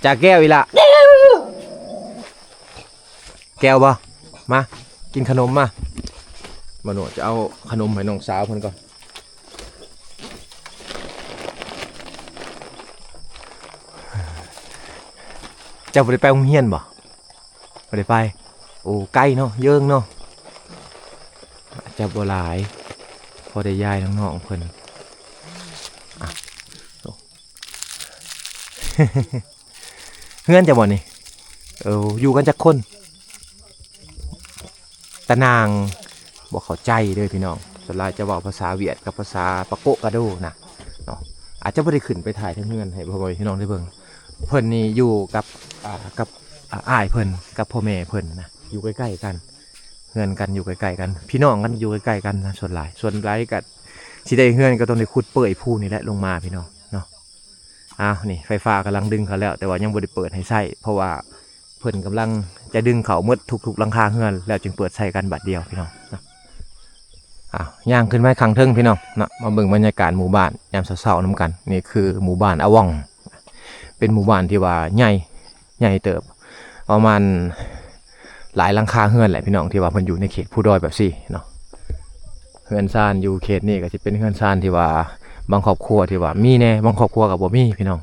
ຈາກແກ້ວອີ່ຫຼະ ແກ້ວບໍ່ ມາກິນຂະໜົມມາ. ບ່າວໂນດຈະເອົາຂະໜົມໃຫ້ນ້ອງສາວເພິ່ນກ່ອນ. ເຈົ້າບໍ່ໄດ້ໄປໂຮງຮຽນບໍ່? ບໍ່ໄດ້ໄປ. ໂອ້ ໄກເນາະ ເຢິງເນາະ ອາດຈະບໍ່ຫຼາຍ ພໍໄດ້ຢາຍນ້ອງໆເພິ່ນ. ອ່ະ ເຮືອນເຈົ້າບໍ່ນີ້? ເອີ ຢູ່ກັນຈັກຄົນ? ຕານາງບໍ່ເຂົ້າໃຈເດີພີ່ນ້ອງ ສ່ວນຫຼາຍຈະເວົ້າພາສາຫວຽດກັບພາສາປາໂກະກະໂດນະເນາະ. ອາດຈະບໍ່ໄດ້ຂຶ້ນໄປຖ່າຍເທິງເຮືອນໃຫ້ພໍ່ແມ່ພີ່ນ້ອງໄດ້ເບິ່ງ. ເພິ່ນນີ້ຢູ່ກັບ ອ່າ ກັບ ອ່າ ອ້າຍເພິ່ນ ກັບພໍ່ແມ່ເພິ່ນນະ ຢູ່ໃກ້ໆກັນ ເຮືອນກັນຢູ່ໃກ້ໆກັນ ພີ່ນ້ອງກັນຢູ່ໃກ້ໆກັນນະ. ສ່ວນຫຼາຍ ສ່ວນຫຼາຍກໍຊິໄດ້ເຮືອນກໍຕ້ອງໄດ້ຂຸດເປີ້ຍພູນີ້ແຫຼະລົງມາພີ່ນ້ອງເນາະ. ອ້າວ ນີ້ໄຟຟ້າກຳລັງດຶງເຂົ້າແລ້ວ ແຕ່ວ່າຍັງບໍ່ໄດ້ເປີດໃຫ້ໃຊ້ ເພາະວ່າເພິ່ນກຳລັງຈະດຶງເຂົ້າໝົດທຸກໆຫຼັງຄາເຮືອນ ແລ້ວຈຶ່ງເປີດໃຊ້ກັນບາດດຽວພີ່ນ້ອງເນາະ. ອ້າວ ຍ່າງຂຶ້ນໄປຂ້າງເທິງພີ່ນ້ອງເນາະ ມາເບິ່ງບັນຍາກາດໝູ່ບ້ານຍາມເຊົ້າໆນຳກັນ. ນີ້ຄືໝູ່ບ້ານອາວອງ ເປັນໝູ່ບ້ານທີ່ວ່າໃຫຍ່ ໃຫຍ່ເຕີບ ປະມານຫຼາຍຫຼັງຄາເຮືອນແຫຼະພີ່ນ້ອງ ທີ່ວ່າເພິ່ນຢູ່ໃນເຂດພູດອຍແບບຊີ້ເນາະ. ເຮືອນຊານຢູ່ເຂດນີ້ກໍຊິເປັນເຮືອນຊານທີ່ວ່າບາງຄອບຄົວທີ່ວ່າມີແດ່ ບາງຄອບຄົວກໍບໍ່ມີພີ່ນ້ອງ.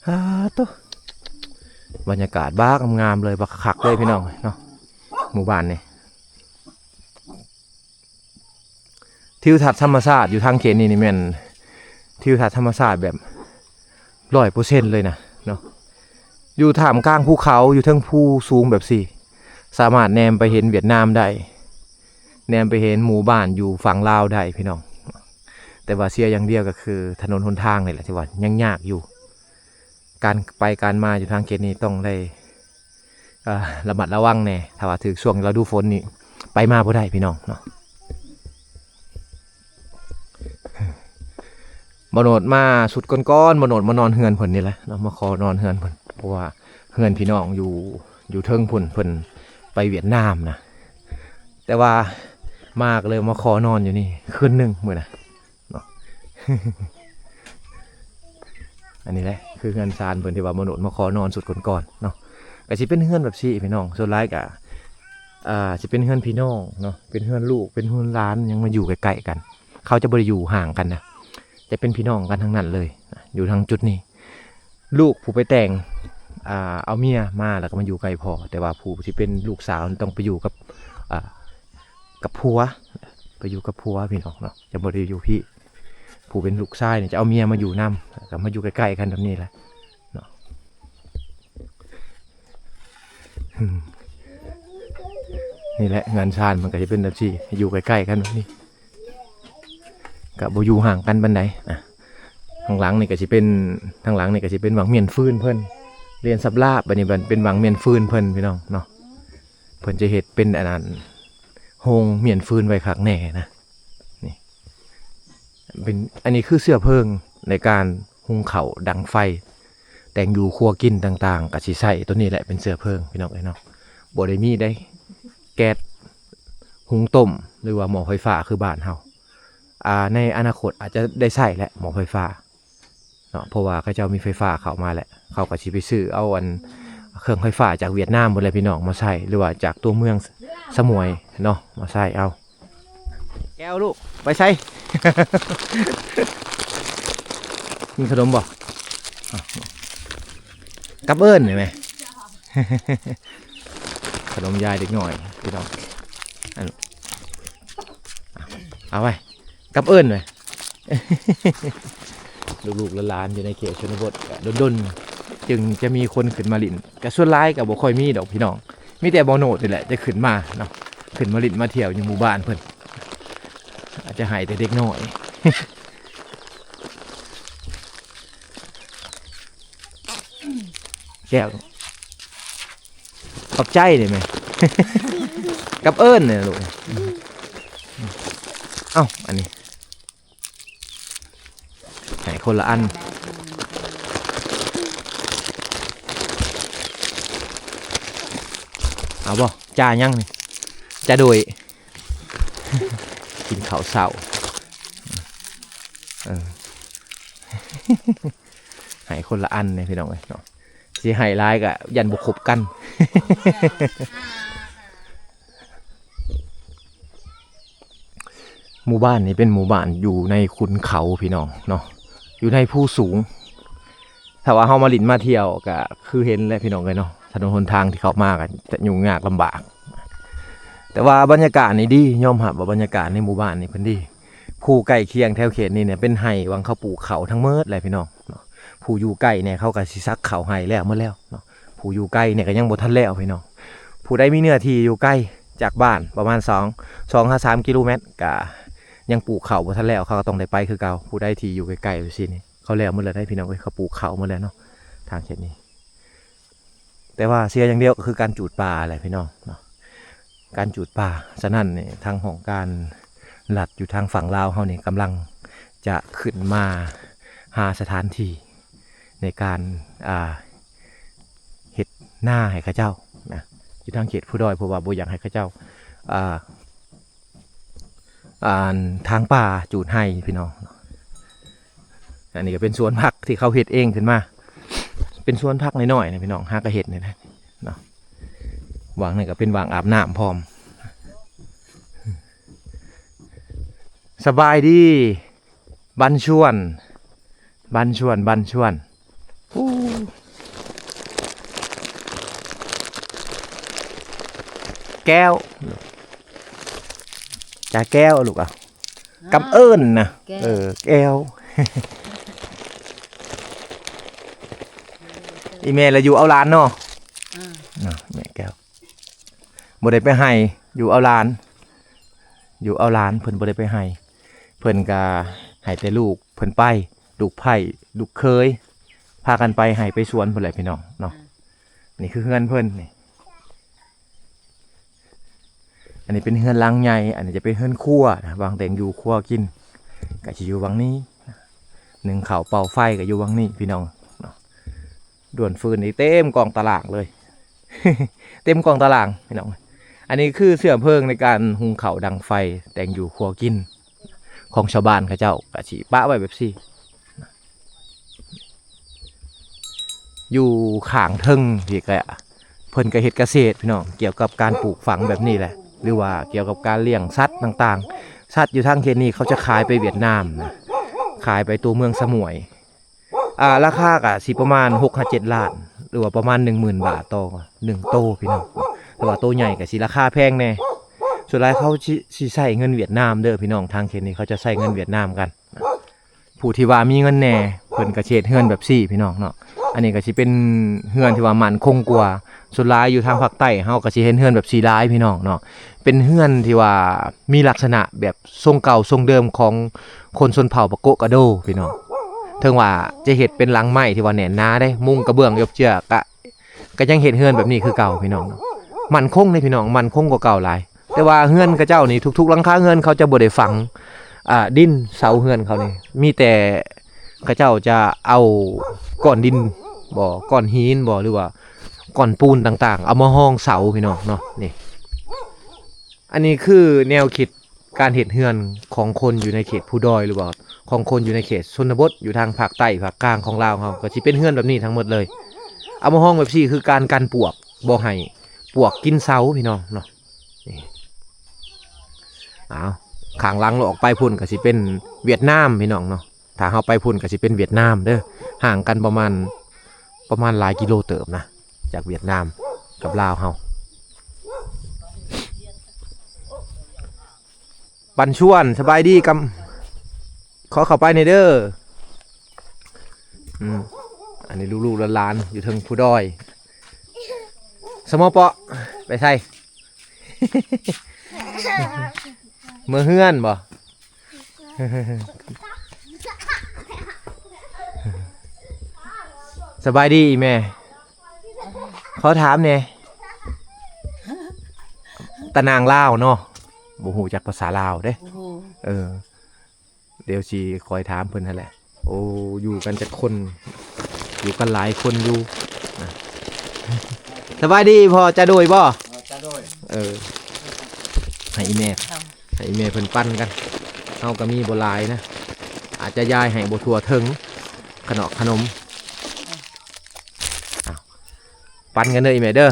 ອາໂຕ ບັນຍາກາດບັກງາມເລີຍ ບັກຄັກເລີຍພີ່ນ້ອງເນາະ ໝູ່ບ້ານນີ້. ທິວທັດທຳມະຊາດຢູ່ທາງເຂດນີ້ນີ້ແມ່ນທິວທັດທຳມະຊາດແບບຮ້ອຍເປີເຊັນເລີຍນະເນາະ ຢູ່ທ່າມກາງພູເຂົາ ຢູ່ເທິງພູສູງແບບຊີ້ ສາມາດແນມໄປເຫັນຫວຽດນາມໄດ້ ແນມໄປເຫັນໝູ່ບ້ານຢູ່ຝັ່ງລາວໄດ້ພີ່ນ້ອງ. ແຕ່ວ່າເສຍຢ່າງດຽວກໍຄືຖະໜົນຫົນທາງນີ້ແຫຼະ ທີ່ວ່າຍັງຍາກຢູ່ ການໄປການມາຢູ່ທາງເຂດນີ້ຕ້ອງໄດ້ ອ່າ ລະມັດລະວັງແດ່ ຖ້າວ່າຖືກຊ່ວງລະດູຝົນນີ້ໄປມາບໍ່ໄດ້ພີ່ນ້ອງເນາະ. ບ່າວໂນດມາຊຸດກ່ອນໆ ບ່າວໂນດມານອນເຮືອນເພິ່ນນີ້ແຫຼະເນາະ ມາຂໍນອນເຮືອນເພິ່ນ ເພາະວ່າເຮືອນພີ່ນ້ອງຢູ່ ຢູ່ເທິງພຸ້ນ ເພິ່ນໄປຫວຽດນາມນະ ແຕ່ວ່າມາກໍເລີຍມາຂໍນອນຢູ່ນີ້ຄືນໜຶ່ງມື້ນະ ເນາະ. ອັນນີ້ແຫຼະຄືເຮືອນຊານເພິ່ນທີ່ວ່າມະນຸດມາຂໍນອນຊຸດກ່ອນໆເນາະ ກໍຊິເປັນເຮືອນແບບຊີ້ພີ່ນ້ອງ ສ່ວນຫຼາຍກໍ ອ່າ ຊິເປັນເຮືອນພີ່ນ້ອງເນາະ ເປັນເຮືອນລູກ ເປັນເຮືອນຫຼານ ຍັງມາຢູ່ໃກ້ໆກັນ ເຂົາຈະບໍ່ໄດ້ຢູ່ຫ່າງກັນນະ ຈະເປັນພີ່ນ້ອງກັນທັງນັ້ນເລີຍ ຢູ່ທາງຈຸດນີ້. ລູກຜູ້ໄປແຕ່ງ ອ່າ ເອົາເມຍມາແລ້ວກໍມາຢູ່ໃກ້ພໍ່ ແຕ່ວ່າຜູ້ທີ່ເປັນລູກສາວຕ້ອງໄປຢູ່ກັບ ອ່າ ກັບຜົວ ໄປຢູ່ກັບຜົວພີ່ນ້ອງເນາະ ຈະບໍ່ໄດ້ຢູ່ພີ້. ຜູ້ເປັນລູກຊາຍນີ້ຈະເອົາເມຍມາຢູ່ນຳ ແລ້ວກໍມາຢູ່ໃກ້ໆກັນແບບນີ້ແຫຼະເນາະ. ນີ້ແຫຼະເຮືອນຊານມັນກໍຈະເປັນແບບຊີ້ ຢູ່ໃກ້ໆກັນແບບນີ້ ກະບໍ່ຢູ່ຫ່າງກັນປານໃດນະ. ທາງຫຼັງນີ້ກະຊິເປັນ ທາງຫຼັງນີ້ກະຊິເປັນວັງມ້ຽນຟືນເພິ່ນ ລຽນສັບລາບ ບາດນີ້ເປັນວັງມ້ຽນຟືນເພິ່ນພີ່ນ້ອງເນາະ. ເພິ່ນຈະເຮັດເປັນອັນນັ້ນ ໂຮງມ້ຽນຟືນໄວ້ຄັກແນ່ນະ. ນີ້ເປັນ ອັນນີ້ຄືເຊື້ອເພີງໃນການ ຫຸງເຂົ້າ ດັງໄຟ ແຕ່ງຢູ່ຄົວກິນຕ່າງໆ ກະຊິໃຊ້ໂຕນີ້ແຫຼະເປັນເຊື້ອເພີງພີ່ນ້ອງເອີຍເນາະ. ບໍ່ໄດ້ມີໄດ້ແກັສ ຫຸງຕົ້ມ ຫຼືວ່າໝໍ້ໄຟຟ້າຄືບ້ານເຮົາ. ອ່າ ໃນອະນາຄົດອາດຈະໄດ້ໃຊ້ແຫຼະໝໍ້ໄຟຟ້າເນາະ ເພາະວ່າເຂົາເຈົ້າມີໄຟຟ້າເຂົ້າມາແຫຼະ ເຂົາກໍຊິໄປຊື້ເອົາອັນເຄື່ອງໄຟຟ້າຈາກຫວຽດນາມພຸ້ນແຫຼະພີ່ນ້ອງ ມາໃຊ້ ຫຼືວ່າຈາກຕົວເມືອງສະໝວຍເນາະ ມາໃຊ້ເອົາ. ແກ້ວລູກ ໄປໃສ? ກິນຂະໜົມບໍ່? ກັບເອີ້ນໄດ້ໄໝ? ຂະໜົມຍາຍເດັກນ້ອຍພີ່ນ້ອງ ອັນ ເອົາໄວ້ ກັບເອີ້ນໄວ້. ລູກໆຫຼານໆຢູ່ໃນເຂດຊົນນະບົດ ກໍດົນໆຈຶ່ງຈະມີຄົນຂຶ້ນມາຫຼິ້ນ ກໍສ່ວນຫຼາຍກໍບໍ່ຄ່ອຍມີດອກພີ່ນ້ອງ ມີແຕ່ບໍ່ໂນດນີ້ແຫຼະຈະຂຶ້ນມາເນາະ ຂຶ້ນມາຫຼິ້ນມາທ່ຽວຢູ່ໝູ່ບ້ານເພິ່ນ ອາດຈະໃຫ້ແຕ່ເດັກນ້ອຍ. ແກ້ວ ຂອບໃຈໄດ້ໄໝ? ກັບເອີ້ນນີ້ລູກ. ເອົ້າ ອັນນີ້ໃຫ້ຄົນລະອັນ ເອົາບໍ່? ຈ່າຫຍັງນີ້? ຈ່າໂດຍ ກິນເຂົ້າເຊົ້າ ເອີ ໃຫ້ຄົນລະອັນເດ້ພີ່ນ້ອງເອີຍເນາະ ຊິໃຫ້ຫຼາຍກະຢ້ານບໍ່ຄົບກັນ. ໝູ່ບ້ານນີ້ເປັນໝູ່ບ້ານຢູ່ໃນຂຸນເຂົາພີ່ນ້ອງເນາະ ຢູ່ໃນພູສູງ. ຖ້າວ່າເຮົາມາຫຼິ້ນມາທ່ຽວກະຄືເຫັນແຫຼະພີ່ນ້ອງເອີຍເນາະ ຖະໜົນຫົນທາງທີ່ເຂົ້າມາກະຈະຫຍຸ້ງຍາກລຳບາກ ແຕ່ວ່າບັນຍາກາດນີ້ດີ ຍອມຮັບວ່າບັນຍາກາດໃນໝູ່ບ້ານນີ້ເພິ່ນດີ. ພູໃກ້ຄຽງແຖວເຂດນີ້ເນຍ ເປັນໄຮ່ຫວ່າງເຂົາປູກເຂົ້າທັງໝົດແຫຼະພີ່ນ້ອງເນາະ. ຜູ້ຢູ່ໃກ້ແດ່ເຂົາກໍຊິສັກເຂົ້າໄຮ່ແລ້ວໝົດແລ້ວເນາະ ຜູ້ຢູ່ໄກແດ່ກໍຍັງບໍ່ທັນແລ້ວພີ່ນ້ອງ. ຜູ້ໃດມີເນື້ອທີ່ຢູ່ໄກຈາກບ້ານປະມານສອງ ສອງຫາສາມກິໂລແມັດ ກໍຍັງປູກເຂົ້າບໍ່ທັນແລ້ວ ເຂົາກໍຕ້ອງໄດ້ໄປຄືເກົ່າ. ຜູ້ໃດທີ່ຢູ່ໃກ້ໆ ຈັ່ງຊີ້ນີ້ ເຂົາແລ້ວໝົດແລ້ວເດ້ພີ່ນ້ອງເອີຍ ເຂົາປູກເຂົ້າໝົດແລ້ວເນາະ ທາງເຂດນີ້. ແຕ່ວ່າເສຍຢ່າງດຽວກໍຄືການຈູດປ່າແຫຼະພີ່ນ້ອງເນາະ ການຈູດປ່າ. ສະນັ້ນນີ້ ທາງຫ້ອງການລັດຢູ່ທາງຝັ່ງລາວເຮົານີ້ ກຳລັງຈະຂຶ້ນມາຫາສະຖານທີ່ໃນການ ອ່າ ເຮັດນາໃຫ້ເຂົາເຈົ້ານະ ຢູ່ທາງເຂດພູດອຍ ເພາະວ່າບໍ່ຢາກໃຫ້ເຂົາເຈົ້າ ອ່າ ອ່າ ຖາງປ່າຈູດໄຮ່ພີ່ນ້ອງ. ອັນນີ້ກໍເປັນສວນຜັກທີ່ເຂົາເຮັດເອງຂຶ້ນມາ ເປັນສວນຜັກນ້ອຍໆ ນະພີ່ນ້ອງ ຫາກໍເຮັດນີ້ນະເນາະ. ຫວ່າງນັ້ນກໍເປັນຫວ່າງອາບນ້ຳພ້ອມ. ສະບາຍດີ ບັນຊວນ ບັນຊວນ ບັນຊວນ. ໂອ້ ແກ້ວ ຈາແກ້ວລູກ ເອົາ ກຳເອີ້ນນະ ແກ້ວ ເອີ ແກ້ວ. ອີແມ່ລະຢູ່ເອົາຫຼານເນາະ ອືມ ເນາະ ແມ່ແກ້ວ ບໍ່ໄດ້ໄປໄຮ່ ຢູ່ເອົາຫຼານ ຢູ່ເອົາຫຼານ ເພິ່ນບໍ່ໄດ້ໄປໄຮ່ ເພິ່ນກະໃຫ້ແຕ່ລູກເພິ່ນໄປ ລູກໃພ້ລູກເຂີຍ ພາກັນໄປໄຮ່ໄປສວນພຸ້ນແຫຼະພີ່ນ້ອງເນາະ. ອືມ ນີ້ຄືເຮືອນເພິ່ນນີ້ ອັນນີ້ເປັນເຮືອນຫຼັງໃຫຍ່ ອັນນີ້ຈະເປັນເຮືອນຄົວນະ ວາງແຕ່ງຢູ່ຄົວກິນ ກະຊິຢູ່ຫວ່າງນີ້ ໜຶ້ງເຂົ້າເປົ່າໄຟກະຢູ່ຫວ່າງນີ້ພີ່ນ້ອງເນາະ. ດ້ວນຟືນນີ້ເຕັມກອງຕະລ່າງເລີຍ ເຕັມກອງຕະລ່າງພີ່ນ້ອງ. ອັນນີ້ຄືເຊື້ອເພີງໃນການຫຸງເຂົ້າດັງໄຟ ແຕ່ງຢູ່ຄົວກິນຂອງຊາວບ້ານເຂົາເຈົ້າ ກະຊິປະໄວ້ແບບຊີ້. ຢູ່ຂ້າງເທິງພີ້ກະ ເພິ່ນກະເຮັດກະເສດພີ່ນ້ອງ ກ່ຽວກັບການປູກຝັງແບບນີ້ແຫຼະ ຫຼືວ່າກ່ຽວກັບການລ້ຽງສັດຕ່າງໆ. ສັດຢູ່ທາງເຂດນີ້ເຂົາຈະຂາຍໄປຫວຽດນາມນະ ຂາຍໄປຕົວເມືອງສະໝວຍ ອ່າ ລາຄາກະຊິປະມານຫົກຫາເຈັດລ້ານ ຫຼືວ່າປະມານໜຶ່ງໝື່ນບາດຕໍ່ໜຶ່ງໂຕພີ່ນ້ອງ. ແຕ່ວ່າໂຕໃຫຍ່ກະຊິລາຄາແພງແດ່ ສ່ວນຫຼາຍເຂົາຊິ ຊິໃຊ້ເງິນຫວຽດນາມເດີພີ່ນ້ອງ. ທາງເຂດນີ້ເຂົາຈະໃຊ້ເງິນຫວຽດນາມກັນ. ຜູ້ທີ່ວ່າມີເງິນແດ່ ເພິ່ນກໍຊິເຮັດເຮືອນແບບຊີ້ພີ່ນ້ອງເນາະ. ອັນນີ້ກໍຊິເປັນເຮືອນທີ່ວ່າໝັ້ນຄົງກວ່າ ສ່ວນຫຼາຍຢູ່ທາງພາກໃຕ້ເຮົາກໍຊິເຫັນເຮືອນແບບຊີ້ຫຼາຍພີ່ນ້ອງເນາະ. ເປັນເຮືອນທີ່ວ່າມີລັກສະນະແບບຊົງເກົ່າຊົງເດີມຂອງຄົນຊົນເຜົ່າປາໂກະກະໂດພີ່ນ້ອງ. ເຖິງວ່າຈະເຮັດເປັນຫຼັງໄມ້ທີ່ວ່າແໜ້ນໜາເດ້ ມຸງກະເບື້ອງຢົບເຈື່ອກະ ກໍຍັງເຮັດເຮືອນແບບນີ້ຄືເກົ່າພີ່ນ້ອງເນາະ. ໝັ້ນຄົງເດ້ພີ່ນ້ອງ ໝັ້ນຄົງກວ່າເກົ່າຫຼາຍ. ແຕ່ວ່າເຮືອນເຂົາເຈົ້ານີ້ ທຸກໆຫຼັງຄາເຮືອນເຂົາຈະບໍ່ໄດ້ຝັງ ອ່າ ດິນເສົາເຮືອນເຂົານີ້ ມີແຕ່ເຂົາເຈົ້າຈະເອົາກ້ອນດິນບໍ ກ້ອນຫີນບໍ ຫຼືວ່າ ກ້ອນປູນຕ່າງໆ ເອົາມາຮອງເສົາພີ່ນ້ອງເນາະ. ນີ້ ອັນນີ້ຄືແນວຄິດການເຮັດເຮືອນຂອງຄົນຢູ່ໃນເຂດພູດອຍ ຫຼືວ່າຂອງຄົນຢູ່ໃນເຂດຊົນນະບົດ ຢູ່ທາງພາກໃຕ້ພາກກາງຂອງລາວເຮົາ ກໍຊິເປັນເຮືອນແບບນີ້ທັງໝົດເລີຍ. ເອົາມາຮອງແບບຊີ້ຄືການກັນປວກ ບໍ່ໃຫ້ປວກກິນເສົາພີ່ນ້ອງເນາະ. ນີ້ ອ້າວ ຂ້າງຫຼັງເຮົາອອກໄປພຸ້ນກໍຊິເປັນຫວຽດນາມພີ່ນ້ອງເນາະ. ຖ້າເຮົາໄປພຸ້ນກໍຊິເປັນຫວຽດນາມເດີ້ ຫ່າງກັນປະມານ ປະມານຫຼາຍກິໂລເຕີບນະ ຈາກຫວຽດນາມກັບລາວເຮົາ. ບັນຊວນ ສະບາຍດີກຳ ຂໍເຂົ້າໄປແດ່ເດີ້. ອືມ ອັນນີ້ລູກໆຫຼານໆຢູ່ເທິງພູດອຍ. ສະມໍເປາະ ໄປໃສ? ເມືອເຮືອນບໍ່? ສະບາຍດີອີ່ແມ່ ຂໍຖາມແດ່ ຕານາງລາວເນາະ ບໍ່ຮູ້ຈັກພາສາລາວເດ້. ໂອ້ໂຫ ເອີ ດຽວຊິຄ່ອຍຖາມເພິ່ນຫັ້ນແຫຼະ. ໂອ້ ຢູ່ກັນຈັກຄົນ? ຢູ່ກັນຫຼາຍຄົນຢູ່ນະ. ສະບາຍດີພໍ່ ຈະໂດຍບໍ່? ເອີ ຈະໂດຍ ເອີ ໃຫ້ອີ່ແມ່ ໃຫ້ອີ່ແມ່ເພິ່ນປັນກັນ. ເຮົາກໍມີບໍ່ຫຼາຍນະ ອາດຈະຢາຍໃຫ້ບໍ່ທົ່ວເຖິງຂະໜອກຂະໜົມ. ເອົາ ປັນກັນເດີ້ອີ່ແມ່ເດີ້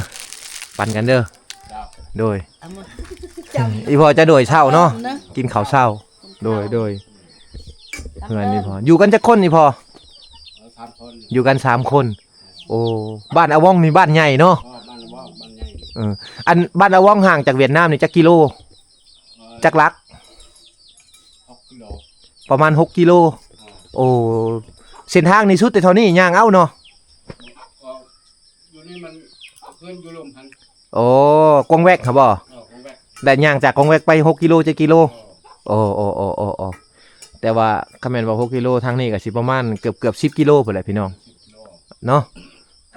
ປັນກັນເດີ້. ໂດຍ ເອົາມາ ອີ່ພໍ່ຈະໂດຍເຊົ້າເນາະ ເນາະ ກິນເຂົ້າເຊົ້າ. ໂດຍ ໂດຍ ເຮືອນນີ້ພໍ່ ຢູ່ກັນຈັກຄົນນີ້ພໍ່? ເອີ ສາມຄົນ ຢູ່ກັນສາມຄົນ. ໂອ້ ບ້ານອາວອງນີ້ບ້ານໃຫຍ່ເນາະ. ອໍ ບ້ານອາວອງ ບ້ານໃຫຍ່. ເອີ ອັນບ້ານອາວອງຫ່າງຈາກຫວຽດນາມນີ້ຈັກກິໂລ? ເອີ ຈັກຫຼັກ? ຫົກກິໂລ ປະມານຫົກກິໂລ. ອໍ ໂອ້ ເສັ້ນທາງນີ້ສຸດແຕ່ເທົ່ານີ້ ຍ່າງເອົາເນາະ. ອໍ ຢູ່ນີ້ມັນ ເຮືອນຢູ່ລຸ່ມຫັ້ນ. ໂອ້ ກວາງແວັກຫັ້ນບໍ່? ເອີ ກວາງແວັກ ແລະຍ່າງຈາກກວາງແວັກໄປຫົກກິໂລ ເຈັດກິໂລ. ອໍ ໂອ້ ໂອ້ ແຕ່ວ່າຄັນແມ່ນວ່າຫົກກິໂລ ທາງນີ້ກໍຊິປະມານເກືອບ ເກືອບສິບກິໂລພຸ້ນແຫຼະພີ່ນ້ອງ ສິບກິໂລ ເນາະ.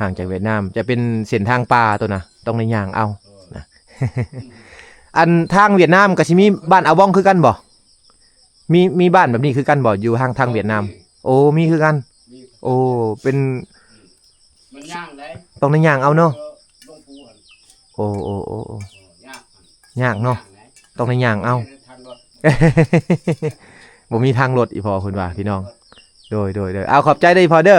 ຫ່າງຈາກຫວຽດນາມ ຈະເປັນເສັ້ນທາງປ່າໂຕນະ ຕ້ອງໄດ້ຍ່າງເອົາ ເອີ ນະ. ອັນທາງຫວຽດນາມກໍຊິມີບ້ານອາວອງຄືກັນບໍ່? ມີ ມີບ້ານແບບນີ້ຄືກັນບໍ່ ຢູ່ທາງ ທາງຫວຽດນາມ? ໂອ້ ມີຄືກັນ. ໂອ້ ເປັນ ມັນຍ່າງໄດ໋ ຕ້ອງໄດ້ຍ່າງເອົາເນາະ. ເອີ ລົງພູຫັ້ນ. ໂອ້ ໂອ້ ໂອ້ ໂອ້ ເອີ ຍາກ ຍາກເນາະ ຍາກໄດ໋ ຕ້ອງໄດ້ຍ່າງເອົາ. ບໍ່ມີທາງລົດ ບໍ່ມີທາງລົດອີ່ພໍ່ເພິ່ນວ່າພີ່ນ້ອງ. ໂດຍ ໂດຍ ໂດຍ ເອົາ ຂອບໃຈເດີ້ອີ່ພໍ່ເດີ້. ເອີ